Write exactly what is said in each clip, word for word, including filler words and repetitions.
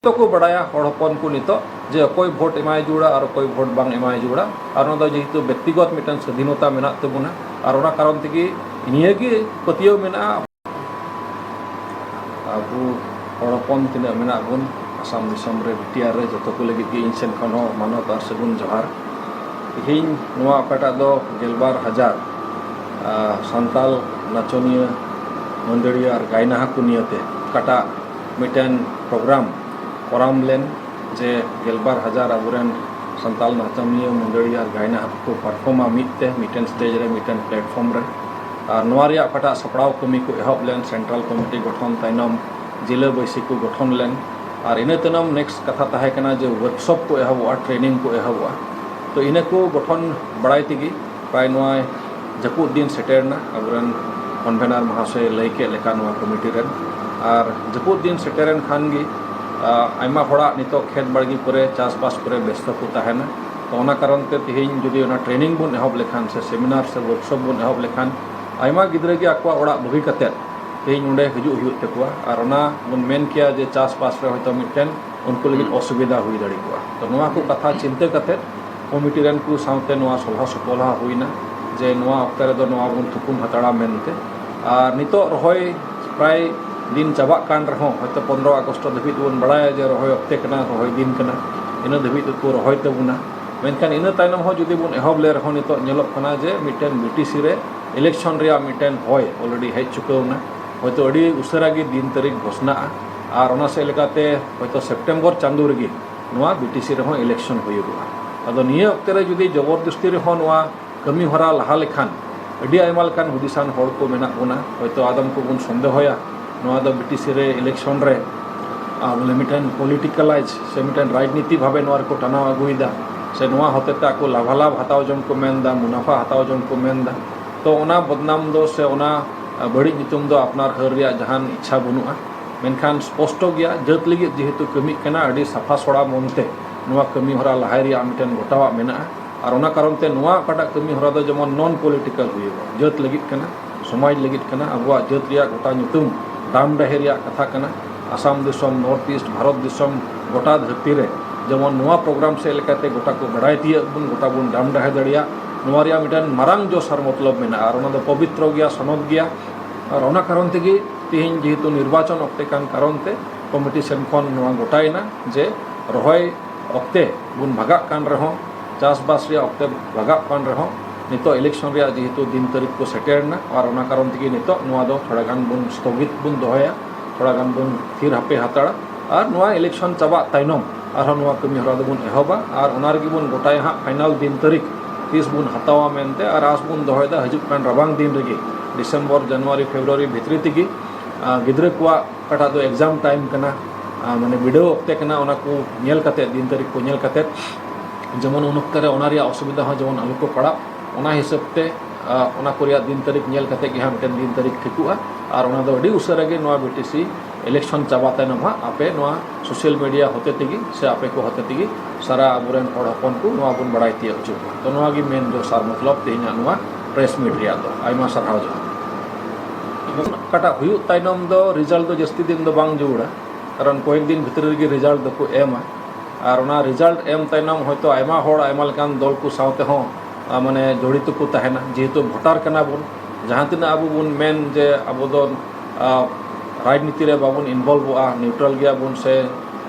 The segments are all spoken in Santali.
ᱡᱚᱛᱚ ᱠᱚ ᱵᱟᱲᱟᱭᱟ ᱦᱚᱲ ᱦᱚᱯᱚᱱ ᱠᱚ ᱱᱤᱛᱚᱜ ᱡᱮ ᱚᱠᱚᱭ ᱵᱷᱳᱴ ᱮᱢᱟᱭ ᱡᱩᱲᱟ ᱟᱨ ᱚᱠᱚᱭ ᱵᱷᱳᱴ ᱵᱟᱝ ᱮᱢᱟᱭ ᱡᱩᱲᱟ᱾ ᱟᱨ ᱚᱱᱟ ᱫᱚ ᱡᱮᱦᱮᱛᱩ ᱵᱮᱠᱛᱤᱜᱚᱛ ᱢᱤᱫᱴᱟᱝ ᱥᱟᱹᱫᱷᱤᱱᱚᱛᱟ ᱢᱮᱱᱟᱜ ᱛᱟᱵᱚᱱᱟ, ᱟᱨ ᱚᱱᱟ ᱠᱟᱨᱚᱱ ᱛᱮᱜᱮ ᱱᱤᱭᱟᱹ ᱜᱮ ᱯᱟᱹᱛᱭᱟᱹᱣ ᱢᱮᱱᱟᱜᱼᱟ᱾ ᱟᱵᱚ ᱦᱚᱲ ᱦᱚᱯᱚᱱ ᱛᱤᱱᱟᱹᱜ ᱢᱮᱱᱟᱜ ᱵᱚᱱ ᱟᱥᱟᱢ ᱫᱤᱥᱚᱢ ᱨᱮ, ᱵᱤᱴᱤᱟᱨ ᱨᱮ, ᱡᱚᱛᱚ ᱠᱚ ᱞᱟᱹᱜᱤᱫ ᱜᱮ ᱤᱧ ᱥᱮᱱ ᱠᱷᱚᱱ ᱦᱚᱸ ᱢᱟᱱᱚᱛ ᱟᱨ ᱥᱟᱹᱜᱩᱱ ᱡᱚᱦᱟᱨ᱾ ᱛᱮᱦᱮᱧ ᱱᱚᱣᱟ ᱚᱠᱟᱴᱟᱜ ᱫᱚ ᱜᱮᱞᱵᱟᱨ ᱦᱟᱡᱟᱨ, ᱟᱨ, ᱥᱟᱱᱛᱟᱞ ᱱᱟᱪᱚᱱᱤᱭᱟᱹ, ᱢᱟᱹᱫᱟᱹᱲᱤᱭᱟᱹ ᱟᱨ ᱜᱟᱭᱱᱟᱦᱟ ᱠᱚ ᱱᱤᱭᱟᱹᱛᱮ ᱚᱠᱟᱴᱟᱜ ᱢᱤᱫᱴᱮᱱ ᱯᱨᱳᱜᱨᱟᱢ ᱠᱚᱨᱟᱣ ᱞᱮᱱ, ᱡᱮ ᱜᱮᱞᱵᱟᱨ ᱦᱟᱡᱟᱨ ᱟᱵᱚᱨᱮᱱ ᱥᱟᱱᱛᱟᱞ ᱱᱟᱪᱚᱱᱤᱭᱟᱹ, ᱢᱟᱹᱫᱟᱹᱲᱤᱭᱟᱹ ᱟᱨ ᱜᱟᱭᱱᱟᱦᱟ ᱠᱚ ᱯᱟᱨᱯᱷᱚᱨᱢᱟ ᱢᱤᱫ ᱛᱮ, ᱢᱤᱫᱴᱮᱱ ᱥᱴᱮᱡᱽ ᱨᱮ, ᱢᱤᱫᱴᱮᱱ ᱯᱞᱮᱴᱯᱷᱚᱨᱢ ᱨᱮ᱾ ᱟᱨ ᱱᱚᱣᱟ ᱨᱮᱭᱟᱜ ᱚᱠᱟᱴᱟᱜ ᱥᱟᱯᱲᱟᱣ ᱠᱟᱹᱢᱤ ᱠᱚ ᱮᱦᱚᱵ ᱞᱮᱱ, ᱥᱮᱱᱴᱨᱟᱞ ᱠᱚᱢᱤᱴᱤ ᱜᱚᱴᱷᱚᱱ ᱛᱟᱭᱱᱚᱢ ᱡᱤᱞᱟᱹ ᱵᱟᱹᱭᱥᱤ ᱠᱚ ᱜᱚᱴᱷᱚᱱ ᱞᱮᱱ, ᱟᱨ ᱤᱱᱟᱹ ᱛᱟᱭᱱᱚᱢ ᱱᱮᱠᱥᱴ ᱠᱟᱛᱷᱟ ᱛᱟᱦᱮᱸ ᱠᱟᱱᱟ ᱡᱮ ᱣᱟᱨᱠᱥᱚᱯ ᱠᱚ ᱮᱦᱚᱵᱚᱜᱼᱟ, ᱴᱨᱮᱱᱤᱝ ᱠᱚ ᱮᱦᱚᱵᱚᱜᱼᱟ᱾ ᱛᱚ ᱤᱱᱟᱹ ᱠᱚ ᱜᱚᱴᱷᱚᱱ ᱵᱟᱲᱟᱭ ᱛᱮᱜᱮ ᱯᱨᱟᱭ ᱱᱚᱣᱟ ᱡᱟᱹᱯᱩᱫ ᱫᱤᱱ ᱥᱮᱴᱮᱨ ᱮᱱᱟ, ᱟᱵᱚᱨᱮᱱ ᱠᱚᱱᱵᱷᱮᱱᱟᱨ ᱢᱚᱦᱟᱥᱚᱭ ᱞᱟᱹᱭ ᱠᱮᱫ ᱞᱮᱠᱟ ᱱᱚᱣᱟ ᱠᱚᱢᱤᱴᱤ ᱨᱮᱱ᱾ ᱟᱨ ᱡᱟᱹᱯᱩᱫ ᱫᱤᱱ ᱥᱮᱴᱮᱨᱮᱱ ᱠᱷᱟᱱ ᱜᱮ, ᱟ, ᱟᱭᱢᱟ ᱦᱚᱲᱟᱜ ᱱᱤᱛᱚᱜ ᱠᱷᱮᱛ ᱵᱟᱲᱜᱮ ᱠᱚᱨᱮ ᱪᱟᱥᱵᱟᱥ ᱠᱚᱨᱮ ᱵᱮᱥᱛᱚ ᱠᱚ ᱛᱟᱦᱮᱱᱟ᱾ ᱛᱚ ᱚᱱᱟ ᱠᱟᱨᱚᱱ ᱛᱮ ᱛᱮᱦᱮᱧ ᱡᱩᱫᱤ ᱚᱱᱟ ᱴᱨᱮᱱᱤᱝ ᱵᱚᱱ ᱮᱦᱚᱵ ᱞᱮᱠᱷᱟᱱ ᱥᱮ ᱥᱮᱢᱤᱱᱟᱨ ᱥᱮ ᱣᱟᱨᱠᱥᱚᱯ ᱵᱚᱱ ᱮᱦᱚᱵ ᱞᱮᱠᱷᱟᱱ, ᱟᱭᱢᱟ ᱜᱤᱫᱽᱨᱟᱹ ᱜᱮ ᱟᱠᱚᱣᱟᱜ ᱚᱲᱟᱜ ᱵᱟᱹᱜᱤ ᱠᱟᱛᱮᱫ ᱛᱮᱦᱮᱧ ᱱᱚᱰᱮ ᱦᱤᱡᱩᱜ ᱦᱩᱭᱩᱜ ᱛᱟᱠᱚᱣᱟ, ᱟᱨ ᱚᱱᱟ ᱵᱚᱱ ᱢᱮᱱ ᱠᱮᱭᱟ ᱡᱮ ᱪᱟᱥᱵᱟᱥ ᱨᱮ ᱦᱚᱭᱛᱳ ᱢᱤᱫᱴᱮᱱ ᱩᱱᱠᱩ ᱞᱟᱹᱜᱤᱫ ᱚᱥᱩᱵᱤᱫᱷᱟ ᱦᱩᱭ ᱫᱟᱲᱮ ᱠᱚᱜᱼᱟ᱾ ᱛᱚ ᱱᱚᱣᱟ ᱠᱚ ᱠᱟᱛᱷᱟ ᱪᱤᱱᱛᱟᱹ ᱠᱟᱛᱮᱫ ᱠᱚᱢᱤᱴᱤ ᱨᱮᱱ ᱠᱚ ᱥᱟᱶᱛᱮ ᱱᱚᱣᱟ ᱥᱚᱞᱦᱟ ᱥᱚᱯᱚᱞᱦᱟ ᱦᱩᱭᱱᱟ ᱡᱮ ᱱᱚᱣᱟ ᱚᱠᱛᱮ ᱨᱮᱫᱚ ᱱᱚᱣᱟ ᱵᱚᱱ ᱛᱷᱩᱠᱩᱢ ᱦᱟᱛᱟᱲᱟ ᱢᱮᱱᱛᱮ᱾ ᱟᱨ ᱱᱤᱛᱚᱜ ᱨᱚᱦᱚᱭ ᱯᱨᱟᱭ ᱫᱤᱱ ᱪᱟᱵᱟᱜ ᱠᱟᱱ ᱨᱮᱦᱚᱸ, ᱦᱚᱭᱛᱳ ᱯᱚᱱᱨᱚ ᱟᱜᱚᱥᱴ ᱫᱷᱟᱹᱵᱤᱡ ᱵᱚᱱ ᱵᱟᱲᱟᱭᱟ ᱡᱮ ᱨᱚᱦᱚᱭ ᱚᱠᱛᱮ ᱠᱟᱱᱟ, ᱨᱚᱦᱚᱭ ᱫᱤᱱ ᱠᱟᱱᱟ, ᱤᱱᱟᱹ ᱫᱷᱟᱹᱵᱤᱡ ᱫᱚᱠᱚ ᱨᱚᱦᱚᱭ ᱛᱟᱵᱚᱱᱟ᱾ ᱢᱮᱱᱠᱷᱟᱱ ᱤᱱᱟᱹ ᱛᱟᱭᱱᱚᱢ ᱦᱚᱸ ᱡᱩᱫᱤ ᱵᱚᱱ ᱮᱦᱚᱵ ᱞᱮ ᱨᱮᱦᱚᱸ, ᱱᱤᱛᱚᱜ ᱧᱮᱞᱚᱜ ᱠᱟᱱᱟ ᱡᱮ ᱢᱤᱫᱴᱮᱱ ᱵᱤᱴᱤᱥᱤ ᱨᱮ ᱤᱞᱮᱠᱥᱚᱱ ᱨᱮᱭᱟᱜ ᱢᱤᱫᱴᱮᱱ ᱦᱚᱭ ᱚᱞᱨᱮᱰᱤ ᱦᱮᱡ ᱪᱩᱠᱟᱹᱣ ᱮᱱᱟ᱾ ᱦᱚᱭᱛᱳ ᱟᱹᱰᱤ ᱩᱥᱟᱹᱨᱟ ᱜᱮ ᱫᱤᱱ ᱛᱟᱹᱨᱤᱠᱷ ᱜᱷᱳᱥᱱᱟᱜᱼᱟ, ᱟᱨ ᱚᱱᱟ ᱥᱮᱫ ᱞᱮᱠᱟᱛᱮ ᱦᱚᱭᱛᱳ ᱥᱮᱯᱴᱮᱢᱵᱚᱨ ᱪᱟᱸᱫᱳ ᱨᱮᱜᱮ ᱱᱚᱣᱟ ᱵᱤᱴᱤᱥᱤ ᱨᱮᱦᱚᱸ ᱤᱞᱮᱠᱥᱚᱱ ᱦᱩᱭᱩᱜᱚᱜᱼᱟ᱾ ᱟᱫᱚ ᱱᱤᱭᱟᱹ ᱚᱠᱛᱮ ᱨᱮ ᱡᱩᱫᱤ ᱡᱚᱵᱚᱨᱫᱚᱥᱛᱤ ᱨᱮᱦᱚᱸ ᱱᱚᱣᱟ ᱠᱟᱹᱢᱤ ᱦᱚᱨᱟ ᱞᱟᱦᱟ ᱞᱮᱠᱷᱟᱱ, ᱟᱹᱰᱤ ᱟᱭᱢᱟ ᱞᱮᱠᱟᱱ ᱦᱩᱫᱤᱥᱟᱱ ᱦᱚᱲ ᱠᱚ ᱢᱮᱱᱟᱜ ᱵᱚᱱᱟ᱾ ᱦᱚᱭᱛᱳ ᱟᱫᱚᱢ ᱠᱚᱵᱚᱱ ᱥᱚᱱᱫᱮᱦᱚᱭᱟ ᱱᱚᱣᱟ ᱫᱚ ᱵᱤᱴᱤᱥᱤ ᱨᱮ ᱤᱞᱮᱠᱥᱚᱱ ᱨᱮ, ᱟ, ᱵᱚᱞᱮ ᱢᱤᱫᱴᱮᱱ ᱯᱚᱞᱤᱴᱤᱠᱟᱞᱟᱭᱤᱡᱽ ᱥᱮ ᱢᱤᱫᱴᱮᱱ ᱨᱟᱡᱽᱱᱤᱛᱤ ᱵᱷᱟᱵᱮ ᱱᱚᱣᱟ ᱨᱮᱠᱚ ᱴᱟᱱᱟᱣ ᱟᱹᱜᱩᱭᱮᱫᱟ, ᱥᱮ ᱱᱚᱣᱟ ᱦᱚᱛᱮ ᱛᱮ ᱟᱠᱚ ᱞᱟᱵᱷᱟᱞᱟᱵᱷ ᱦᱟᱛᱟᱣ ᱡᱚᱝ ᱠᱚ ᱢᱮᱱᱫᱟ, ᱢᱩᱱᱟᱯᱷᱟ ᱦᱟᱛᱟᱣ ᱡᱚᱝ ᱠᱚ ᱢᱮᱱᱫᱟ᱾ ᱛᱚ ᱚᱱᱟ ᱵᱚᱫᱱᱟᱢ ᱫᱚ ᱥᱮ ᱚᱱᱟ, ᱟ, ᱵᱟᱹᱲᱤᱡ ᱧᱩᱛᱩᱢ ᱫᱚ ᱟᱯᱱᱟᱨ ᱦᱟᱹᱨ ᱨᱮᱭᱟᱜ ᱡᱟᱦᱟᱱ ᱤᱪᱪᱷᱟ ᱵᱟᱹᱱᱩᱜᱼᱟ᱾ ᱢᱮᱱᱠᱷᱟᱱ ᱥᱯᱚᱥᱴᱚ ᱜᱮᱭᱟ, ᱡᱟᱹᱛ ᱞᱟᱹᱜᱤᱫ ᱡᱮᱦᱮᱛᱩ ᱠᱟᱹᱢᱤᱜ ᱠᱟᱱᱟ, ᱟᱹᱰᱤ ᱥᱟᱯᱷᱟ ᱥᱚᱲᱟ ᱢᱚᱱᱛᱮ ᱱᱚᱣᱟ ᱠᱟᱹᱢᱤ ᱦᱚᱨᱟ ᱞᱟᱦᱟᱭ ᱨᱮᱭᱟᱜ ᱢᱤᱫᱴᱮᱱ ᱜᱚᱴᱟᱣᱟᱜ ᱢᱮᱱᱟᱜᱼᱟ᱾ ᱟᱨ ᱚᱱᱟ ᱠᱟᱨᱚᱱ ᱛᱮ ᱱᱚᱣᱟ ᱚᱠᱟᱴᱟᱜ ᱠᱟᱹᱢᱤ ᱦᱚᱨᱟ ᱫᱚ ᱡᱮᱢᱚᱱ ᱱᱚᱱ ᱯᱚᱞᱤᱴᱤᱠᱟᱞ ᱦᱩᱭᱩᱜᱼᱟ, ᱡᱟᱹᱛ ᱞᱟᱹᱜᱤᱫ ᱠᱟᱱᱟ, ᱥᱚᱢᱟᱡᱽ ᱞᱟᱹᱜᱤᱫ ᱠᱟᱱᱟ, ᱟᱵᱚᱣᱟᱜ ᱡᱟᱹᱛ ᱨᱮᱭᱟᱜ ᱜᱚᱴᱟ ᱧᱩᱛᱩᱢ ᱰᱟᱢ ᱰᱟᱹᱦᱤ ᱨᱮᱭᱟᱜ ᱠᱟᱛᱷᱟ ᱠᱟᱱᱟ᱾ ᱟᱥᱟᱢ ᱫᱤᱥᱚᱢ, ᱱᱚᱨᱛᱷ ᱤᱥᱴ, ᱵᱷᱟᱨᱚᱛ ᱫᱤᱥᱚᱢ, ᱜᱚᱴᱟ ᱫᱷᱟᱹᱨᱛᱤ ᱨᱮ ᱡᱮᱢᱚᱱ ᱱᱚᱣᱟ ᱯᱨᱳᱜᱨᱟᱢ ᱥᱮᱫ ᱞᱮᱠᱟᱛᱮ ᱜᱚᱴᱟ ᱠᱚ ᱵᱟᱲᱟᱭ ᱛᱤᱭᱟᱹᱜ ᱵᱚᱱ, ᱜᱚᱴᱟ ᱵᱚᱱ ᱰᱟᱢ ᱰᱟᱦᱮ ᱫᱟᱲᱮᱭᱟᱜ, ᱱᱚᱣᱟ ᱨᱮᱭᱟᱜ ᱢᱤᱫᱴᱮᱱ ᱢᱟᱨᱟᱝ ᱡᱚᱥ ᱟᱨ ᱢᱚᱛᱞᱚᱵ ᱢᱮᱱᱟᱜᱼᱟ, ᱟᱨ ᱚᱱᱟ ᱫᱚ ᱯᱚᱵᱤᱛᱨᱚ ᱜᱮᱭᱟ, ᱥᱚᱱᱚᱛ ᱜᱮᱭᱟ᱾ ᱟᱨ ᱚᱱᱟ ᱠᱟᱨᱚᱱ ᱛᱮᱜᱮ ᱛᱮᱦᱮᱧ ᱡᱮᱦᱮᱛᱩ ᱱᱤᱨᱵᱟᱪᱚᱱ ᱚᱠᱛᱮ ᱠᱟᱱ ᱠᱟᱨᱚᱱ ᱛᱮ ᱠᱚᱢᱤᱴᱤ ᱥᱮᱱ ᱠᱷᱚᱱ ᱱᱚᱣᱟ ᱜᱚᱴᱟᱭᱮᱱᱟ ᱡᱮ ᱨᱚᱦᱚᱭ ᱚᱠᱛᱮ ᱵᱚᱱ ᱵᱷᱟᱜᱟᱜ ᱠᱟᱱ ᱨᱮᱦᱚᱸ, ᱪᱟᱥᱵᱟᱥ ᱨᱮᱭᱟᱜ ᱚᱠᱛᱮ ᱵᱷᱟᱜᱟᱜ ᱠᱟᱱ ᱨᱮᱦᱚᱸ, ᱱᱤᱛᱚᱜ ᱤᱞᱮᱠᱥᱚᱱ ᱨᱮᱭᱟᱜ ᱡᱮᱦᱮᱛᱩ ᱫᱤᱱ ᱛᱟᱹᱨᱤᱠᱷ ᱠᱚ ᱥᱮᱴᱮᱨ ᱮᱱᱟ, ᱟᱨ ᱚᱱᱟ ᱠᱟᱨᱚᱱ ᱛᱮᱜᱮ ᱱᱤᱛᱚᱜ ᱱᱚᱣᱟ ᱫᱚ ᱛᱷᱚᱲᱟ ᱜᱟᱱ ᱵᱚᱱ ᱥᱛᱷᱚᱜᱤᱛ ᱵᱚᱱ ᱫᱚᱦᱚᱭᱟ, ᱛᱷᱚᱲᱟ ᱜᱟᱱ ᱵᱚᱱ ᱛᱷᱤᱨ ᱦᱟᱯᱮ ᱦᱟᱛᱟᱲᱟ᱾ ᱟᱨ ᱱᱚᱣᱟ ᱤᱞᱮᱠᱥᱚᱱ ᱪᱟᱵᱟᱜ ᱛᱟᱭᱱᱚᱢ ᱟᱨᱦᱚᱸ ᱱᱚᱣᱟ ᱠᱟᱹᱢᱤ ᱦᱚᱨᱟ ᱫᱚᱵᱚᱱ ᱮᱦᱚᱵᱟ, ᱟᱨ ᱚᱱᱟ ᱨᱮᱜᱮ ᱵᱚᱱ ᱜᱚᱴᱟᱭᱟ ᱦᱟᱸᱜ ᱯᱷᱟᱭᱱᱟᱞ ᱫᱤᱱ ᱛᱟᱹᱨᱤᱠᱷ ᱛᱤᱥ ᱵᱚᱱ ᱦᱟᱛᱟᱣᱟ ᱢᱮᱱᱛᱮ᱾ ᱟᱨ ᱟᱸᱥ ᱵᱚᱱ ᱫᱚᱦᱚᱭᱮᱫᱟ ᱦᱤᱡᱩᱜ ᱠᱟᱱ ᱨᱟᱵᱟᱝ ᱫᱤᱱ ᱨᱮᱜᱮ, ᱰᱤᱥᱮᱢᱵᱚᱨ, ᱡᱟᱱᱩᱣᱟᱨᱤ, ᱯᱷᱮᱵᱽᱨᱩᱣᱟᱨᱤ ᱵᱷᱤᱛᱨᱤ ᱛᱮᱜᱮ, ᱟᱸ, ᱜᱤᱫᱽᱨᱟᱹ ᱠᱚᱣᱟᱜ ᱚᱠᱟᱴᱟᱜ ᱫᱚ ᱮᱠᱡᱟᱢ ᱴᱟᱭᱤᱢ ᱠᱟᱱᱟ, ᱟᱸ, ᱢᱟᱱᱮ ᱵᱤᱰᱟᱹᱣ ᱚᱠᱛᱮ ᱠᱟᱱᱟ, ᱚᱱᱟ ᱠᱚ ᱧᱮᱞ ᱠᱟᱛᱮ, ᱫᱤᱱ ᱛᱟᱹᱨᱤᱠᱷ ᱠᱚ ᱧᱮᱞ ᱠᱟᱛᱮ, ᱡᱮᱢᱚᱱ ᱩᱱ ᱚᱠᱛᱮ ᱨᱮ ᱚᱱᱟ ᱨᱮᱭᱟᱜ ᱚᱥᱩᱵᱤᱫᱷᱟ ᱦᱚᱸ ᱡᱮᱢᱚᱱ ᱟᱞᱚ ᱠᱚ ᱯᱟᱲᱟᱜ, ᱚᱱᱟ ᱦᱤᱥᱟᱹᱵ ᱛᱮ, ᱟᱸ, ᱚᱱᱟ ᱠᱚ ᱨᱮᱭᱟᱜ ᱫᱤᱱ ᱛᱟᱹᱨᱤᱠᱷ ᱧᱮᱞ ᱠᱟᱛᱮ ᱜᱮ ᱦᱟᱸᱜ ᱢᱤᱫᱴᱮᱱ ᱫᱤᱱ ᱛᱟᱹᱨᱤᱠᱷ ᱴᱷᱤᱠᱚᱜᱼᱟ᱾ ᱟᱨ ᱚᱱᱟ ᱫᱚ ᱟᱹᱰᱤ ᱩᱥᱟᱹᱨᱟ ᱜᱮ ᱱᱚᱣᱟ ᱵᱤ ᱴᱤ ᱥᱤ ᱤᱞᱮᱠᱥᱚᱱ ᱪᱟᱵᱟ ᱛᱟᱭᱱᱚᱢ ᱦᱟᱸᱜ ᱟᱯᱮ ᱱᱚᱣᱟ ᱥᱳᱥᱟᱞ ᱢᱤᱰᱤᱭᱟ ᱦᱚᱛᱮ ᱛᱮᱜᱮ ᱥᱮ ᱟᱯᱮ ᱠᱚ ᱦᱚᱛᱮ ᱛᱮᱜᱮ ᱥᱟᱨᱟ ᱟᱵᱚᱨᱮᱱ ᱦᱚᱲ ᱦᱚᱯᱚᱱ ᱠᱚ ᱱᱚᱣᱟ ᱵᱚᱱ ᱵᱟᱲᱟᱭ ᱛᱤᱭᱳᱜ ᱦᱚᱪᱚ ᱠᱚᱣᱟ᱾ ᱛᱚ ᱱᱚᱣᱟ ᱜᱮ ᱢᱮᱱ ᱡᱚᱥ ᱟᱨ ᱢᱚᱛᱞᱚᱵ ᱛᱮᱦᱮᱧᱟᱜ ᱱᱚᱣᱟ ᱯᱨᱮᱥ ᱢᱤᱴ ᱨᱮᱭᱟᱜ ᱫᱚ᱾ ᱟᱭᱢᱟ ᱥᱟᱨᱦᱟᱣ ᱡᱚᱦᱟᱨ᱾ ᱚᱠᱟᱴᱟᱜ ᱦᱩᱭᱩᱜ ᱛᱟᱭᱱᱚᱢ ᱫᱚ ᱨᱮᱡᱟᱞᱴ ᱫᱚ ᱡᱟᱹᱥᱛᱤ ᱫᱤᱱ ᱫᱚ ᱵᱟᱝ ᱡᱟᱹᱨᱩᱲᱟ, ᱠᱟᱨᱚᱱ ᱠᱚᱭᱮᱠ ᱫᱤᱱ ᱵᱷᱤᱛᱨᱤ ᱨᱮᱜᱮ ᱨᱮᱡᱟᱞᱴ ᱫᱚᱠᱚ ᱮᱢᱟ᱾ ᱟᱨ ᱚᱱᱟ ᱨᱮᱡᱟᱞᱴ ᱮᱢ ᱛᱟᱭᱱᱚᱢ ᱦᱚᱭᱛᱳ ᱟᱭᱢᱟ ᱦᱚᱲ ᱟᱭᱢᱟ ᱞᱮᱠᱟᱱ ᱫᱚᱞ ᱠᱚ ᱥᱟᱶ ᱛᱮᱦᱚᱸ, ᱟ, ᱢᱟᱱᱮ ᱡᱚᱲᱤᱛᱚ ᱠᱚ ᱛᱟᱦᱮᱱᱟ, ᱡᱮᱦᱮᱛᱩ ᱵᱷᱳᱴᱟᱨ ᱠᱟᱱᱟ ᱵᱚᱱ᱾ ᱡᱟᱦᱟᱸ ᱛᱤᱱᱟᱹᱜ ᱟᱵᱚ ᱵᱚᱱ ᱢᱮᱱ ᱡᱮ ᱟᱵᱚ ᱫᱚ, ᱟ, ᱨᱟᱡᱽᱱᱤᱛᱤ ᱨᱮ ᱵᱟᱵᱚᱱ ᱤᱱᱵᱷᱚᱞᱵᱷᱚᱜᱼᱟ, ᱱᱤᱭᱩᱴᱨᱟᱞ ᱜᱮᱭᱟ ᱵᱚᱱ ᱥᱮ,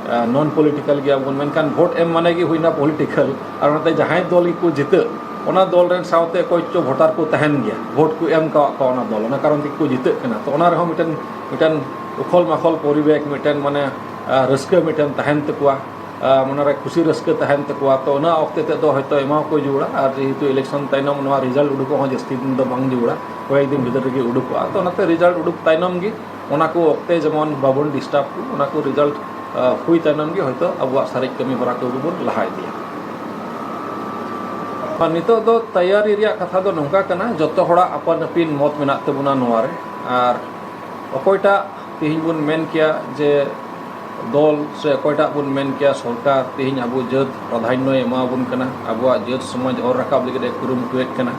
ᱟ, ᱱᱚᱱ ᱯᱚᱞᱤᱴᱤᱠᱟᱞ ᱜᱮᱭᱟ ᱵᱚᱱ, ᱢᱮᱱᱠᱷᱟᱱ ᱵᱷᱳᱴ ᱮᱢ ᱢᱟᱱᱮ ᱜᱮ ᱦᱩᱭᱱᱟ ᱯᱚᱞᱤᱴᱤᱠᱟᱞ᱾ ᱟᱨ ᱚᱱᱟᱛᱮ ᱡᱟᱦᱟᱸᱭ ᱫᱚᱞ ᱜᱮᱠᱚ ᱡᱤᱛᱟᱹᱜ, ᱚᱱᱟ ᱫᱚᱞ ᱨᱮᱱ ᱥᱟᱶᱛᱮ ᱚᱠᱚᱭ ᱪᱚ ᱵᱷᱳᱴᱟᱨ ᱠᱚ ᱛᱟᱦᱮᱱ ᱜᱮᱭᱟ, ᱵᱷᱳᱴ ᱠᱚ ᱮᱢ ᱠᱟᱣᱟᱫ ᱠᱚᱣᱟ ᱚᱱᱟ ᱫᱚᱞ, ᱚᱱᱟ ᱠᱟᱨᱚᱱ ᱛᱮᱜᱮ ᱠᱚ ᱡᱤᱛᱟᱹᱜ ᱠᱟᱱᱟ᱾ ᱛᱚ ᱚᱱᱟ ᱨᱮᱦᱚᱸ ᱢᱤᱫᱴᱮᱱ, ᱢᱤᱫᱴᱮᱱ ᱩᱠᱷᱚᱞ ᱢᱟᱠᱷᱚᱞ ᱯᱚᱨᱤᱵᱮᱠ, ᱢᱤᱫᱴᱮᱱ ᱢᱟᱱᱮ, ᱟ, ᱨᱟᱹᱥᱠᱟᱹ ᱢᱤᱫᱴᱮᱱ ᱛᱟᱦᱮᱱ ᱛᱟᱠᱚᱣᱟ᱾ ᱟ, ᱢᱚᱱᱮᱨᱮ ᱠᱩᱥᱤ ᱨᱟᱹᱥᱠᱟᱹ ᱛᱟᱦᱮᱱ ᱛᱟᱠᱚᱣᱟ᱾ ᱛᱚ ᱚᱱᱟ ᱚᱠᱛᱮ ᱛᱮᱫ ᱫᱚ ᱦᱚᱭᱛᱳ ᱮᱢᱟ ᱠᱚ ᱡᱟᱹᱨᱩᱲᱟ, ᱟᱨ ᱡᱮᱦᱮᱛᱩ ᱤᱞᱮᱠᱥᱚᱱ ᱛᱟᱭᱱᱚᱢ ᱱᱚᱣᱟ ᱨᱮᱡᱟᱞᱴ ᱩᱰᱩᱠᱚᱜ ᱦᱚᱸ ᱡᱟᱹᱥᱛᱤ ᱫᱤᱱ ᱫᱚ ᱵᱟᱝ ᱡᱟᱹᱨᱩᱲᱟ, ᱠᱚᱭᱮᱠ ᱫᱤᱱ ᱵᱷᱤᱛᱤᱨ ᱨᱮᱜᱮ ᱩᱰᱩᱠᱚᱜᱼᱟ᱾ ᱛᱚ ᱚᱱᱟᱛᱮ ᱨᱮᱡᱟᱞᱴ ᱩᱰᱩᱠ ᱛᱟᱭᱱᱚᱢ ᱜᱮ ᱚᱱᱟ ᱠᱚ ᱚᱠᱛᱮ ᱡᱮᱢᱚᱱ ᱵᱟᱵᱚᱱ ᱰᱤᱥᱴᱟᱨᱵ ᱠᱚ, ᱚᱱᱟ ᱠᱚ ᱨᱮᱡᱟᱞᱴ, ᱟ, ᱦᱩᱭ ᱛᱟᱭᱱᱚᱢ ᱜᱮ ᱦᱚᱭᱛᱳ ᱟᱵᱚᱣᱟᱜ ᱥᱟᱨᱮᱡ ᱠᱟᱹᱢᱤ ᱦᱚᱨᱟ ᱠᱚᱜᱮ ᱵᱚᱱ ᱞᱟᱦᱟ ᱤᱫᱤᱭᱟ᱾ ᱟᱨ ᱱᱤᱛᱚᱜ ᱫᱚ ᱛᱮᱭᱟᱨᱤ ᱨᱮᱭᱟᱜ ᱠᱟᱛᱷᱟ ᱫᱚ ᱱᱚᱝᱠᱟ ᱠᱟᱱᱟ, ᱡᱚᱛᱚ ᱦᱚᱲᱟᱜ ᱟᱯᱟᱱ ᱟᱹᱯᱤᱱ ᱢᱚᱛ ᱢᱮᱱᱟᱜ ᱛᱟᱵᱚᱱᱟ ᱱᱚᱣᱟ ᱨᱮ᱾ ᱟᱨ ᱚᱠᱚᱭᱴᱟᱜ ᱛᱮᱦᱮᱧ ᱵᱚᱱ ᱢᱮᱱ ᱠᱮᱭᱟ ᱡᱮ ᱫᱚᱞ ᱥᱮ ᱚᱠᱚᱭᱴᱟᱜ ᱵᱚᱱ ᱢᱮᱱ ᱠᱮᱭᱟ ᱥᱚᱨᱠᱟᱨ ᱛᱮᱦᱮᱧ ᱟᱵᱚ ᱡᱟᱹᱛ ᱯᱨᱟᱫᱷᱟᱱᱭᱚᱭ ᱮᱢᱟᱵᱚᱱ ᱠᱟᱱᱟ, ᱟᱵᱚᱣᱟᱜ ᱡᱟᱹᱛ ᱥᱚᱢᱟᱡᱽ ᱚᱨ ᱨᱟᱠᱟᱵ ᱞᱟᱹᱜᱤᱫ ᱮ ᱠᱩᱨᱩᱢᱩᱴᱩᱭᱮᱫ ᱠᱟᱱᱟ᱾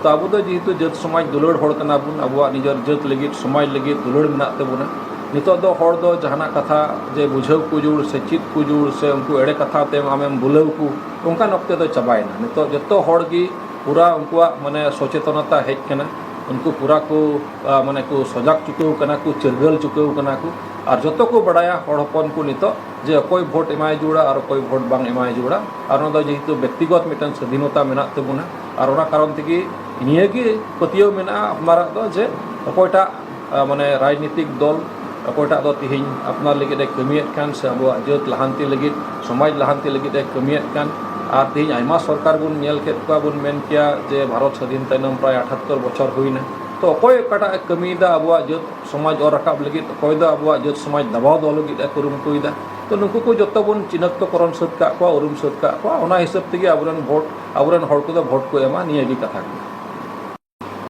ᱛᱚ ᱟᱵᱚ ᱫᱚ ᱡᱮᱦᱮᱛᱩ ᱡᱟᱹᱛ ᱥᱚᱢᱟᱡᱽ ᱫᱩᱞᱟᱹᱲ ᱦᱚᱲ ᱠᱟᱱᱟ ᱵᱚᱱ, ᱟᱵᱚᱣᱟᱜ ᱱᱤᱡᱮᱨ ᱡᱟᱹᱛ ᱞᱟᱹᱜᱤᱫ, ᱥᱚᱢᱟᱡᱽ ᱞᱟᱹᱜᱤᱫ ᱫᱩᱞᱟᱹᱲ ᱢᱮᱱᱟᱜ ᱛᱟᱵᱚᱱᱟ᱾ ᱱᱤᱛᱚᱜ ᱫᱚ ᱦᱚᱲ ᱫᱚ ᱡᱟᱦᱟᱱᱟᱜ ᱠᱟᱛᱷᱟ ᱡᱮ ᱵᱩᱡᱷᱟᱹᱣ ᱠᱚ ᱡᱩᱲ ᱥᱮ ᱪᱮᱫ ᱠᱚ ᱡᱩᱲ ᱥᱮ ᱩᱱᱠᱩ ᱮᱲᱮ ᱠᱟᱛᱷᱟ ᱛᱮᱢ ᱟᱢᱮᱢ ᱵᱩᱞᱟᱹᱣ ᱠᱚ, ᱚᱱᱠᱟᱱ ᱚᱠᱛᱮ ᱫᱚ ᱪᱟᱵᱟᱭᱮᱱᱟ᱾ ᱱᱤᱛᱚᱜ ᱡᱚᱛᱚ ᱦᱚᱲ ᱜᱮ ᱯᱩᱨᱟ ᱩᱱᱠᱩᱣᱟᱜ ᱢᱟᱱᱮ ᱥᱚᱪᱮᱛᱚᱱᱚᱛᱟ ᱦᱮᱡ ᱠᱟᱱᱟ, ᱩᱱᱠᱩ ᱯᱩᱨᱟ ᱠᱚ ᱟ, ᱢᱟᱱᱮ ᱠᱚ ᱥᱚᱡᱟᱜᱽ ᱪᱩᱠᱟᱹᱣ ᱠᱟᱱᱟ ᱠᱚ, ᱪᱤᱨᱜᱟᱹᱞ ᱪᱩᱠᱟᱹᱣ ᱠᱟᱱᱟ ᱠᱚ᱾ ᱟᱨ ᱡᱚᱛᱚ ᱠᱚ ᱵᱟᱲᱟᱭᱟ ᱦᱚᱲ ᱦᱚᱯᱚᱱ ᱠᱚ ᱱᱤᱛᱚᱜ ᱡᱮ ᱚᱠᱚᱭ ᱵᱷᱳᱴ ᱮᱢᱟᱭ ᱡᱩᱲᱟ ᱟᱨ ᱚᱠᱚᱭ ᱵᱷᱳᱴ ᱵᱟᱝ ᱮᱢᱟᱭ ᱡᱩᱲᱟ᱾ ᱟᱨ ᱚᱱᱟ ᱫᱚ ᱡᱮᱦᱮᱛᱩ ᱵᱮᱠᱛᱤᱜᱚᱛ ᱢᱤᱫᱴᱮᱱ ᱥᱟᱹᱫᱷᱤᱱᱚᱛᱟ ᱢᱮᱱᱟᱜ ᱛᱟᱵᱚᱱᱟ, ᱟᱨ ᱚᱱᱟ ᱠᱟᱨᱚᱱ ᱛᱮᱜᱮ ᱱᱤᱭᱟᱹ ᱜᱮ ᱯᱟᱹᱛᱭᱟᱹᱣ ᱢᱮᱱᱟᱜᱼᱟ ᱟᱯᱱᱟᱨᱟᱜ ᱫᱚ ᱡᱮ ᱚᱠᱚᱭᱴᱟᱜ ᱟ, ᱢᱟᱱᱮ ᱨᱟᱡᱽᱱᱤᱛᱤᱠ ᱫᱚᱞ, ᱚᱠᱚᱭᱴᱟᱜ ᱫᱚ ᱛᱮᱦᱮᱧ ᱟᱯᱱᱟᱨ ᱞᱟᱹᱜᱤᱫ ᱮ ᱠᱟᱹᱢᱤᱭᱮᱫ ᱠᱟᱱ ᱥᱮ ᱟᱵᱚᱣᱟᱜ ᱡᱟᱹᱛ ᱞᱟᱦᱟᱱᱛᱤ ᱞᱟᱹᱜᱤᱫ, ᱥᱚᱢᱟᱡᱽ ᱞᱟᱦᱟᱱᱛᱤ ᱞᱟᱹᱜᱤᱫ ᱮ ᱠᱟᱹᱢᱤᱭᱮᱫ ᱠᱟᱱ᱾ ᱟᱨ ᱛᱮᱦᱮᱧ ᱟᱭᱢᱟ ᱥᱚᱨᱠᱟᱨ ᱵᱚᱱ ᱧᱮᱞ ᱠᱮᱫ ᱠᱚᱣᱟ, ᱵᱚᱱ ᱢᱮᱱ ᱠᱮᱭᱟ ᱡᱮ ᱵᱷᱟᱨᱚᱛ ᱥᱟᱹᱫᱷᱤᱱ ᱛᱟᱭᱱᱚᱢ ᱯᱨᱟᱭ ᱟᱴᱷᱟᱛᱛᱚᱨ ᱵᱚᱪᱷᱚᱨ ᱦᱩᱭᱱᱟ᱾ ᱛᱚ ᱚᱠᱚᱭ ᱚᱠᱟᱴᱟᱜ ᱮ ᱠᱟᱹᱢᱤᱭᱮᱫᱟ ᱟᱵᱚᱣᱟᱜ ᱡᱟᱹᱛ ᱥᱚᱢᱟᱡᱽ ᱚᱨ ᱨᱟᱠᱟᱵ ᱞᱟᱹᱜᱤᱫ, ᱚᱠᱚᱭ ᱫᱚ ᱟᱵᱚᱣᱟᱜ ᱡᱟᱹᱛ ᱥᱚᱢᱟᱡᱽ ᱫᱟᱵᱟᱣ ᱫᱚᱦᱚ ᱞᱟᱹᱜᱤᱫ ᱮ ᱠᱩᱨᱩᱢᱩᱴᱩᱭᱮᱫᱟ᱾ ᱛᱚ ᱱᱩᱠᱩ ᱠᱚ ᱡᱚᱛᱚ ᱵᱚᱱ ᱪᱤᱱᱦᱟᱹᱛ ᱠᱚ ᱠᱚᱨᱚᱱ ᱥᱟᱹᱛ ᱠᱟᱜ ᱠᱚᱣᱟ, ᱩᱨᱩᱢ ᱥᱟᱹᱛ ᱠᱟᱜ ᱠᱚᱣᱟ᱾ ᱚᱱᱟ ᱦᱤᱥᱟᱹᱵ ᱛᱮᱜᱮ ᱟᱵᱚᱨᱮᱱ ᱵᱷᱳᱴ, ᱟᱵᱚᱨᱮᱱ ᱦᱚᱲ ᱠᱚᱫᱚ ᱵᱷᱳᱴ ᱠᱚ ᱮᱢᱟ, ᱱᱤᱭᱟᱹ ᱜᱮ ᱠᱟᱛᱷᱟ ᱠᱟᱱᱟ᱾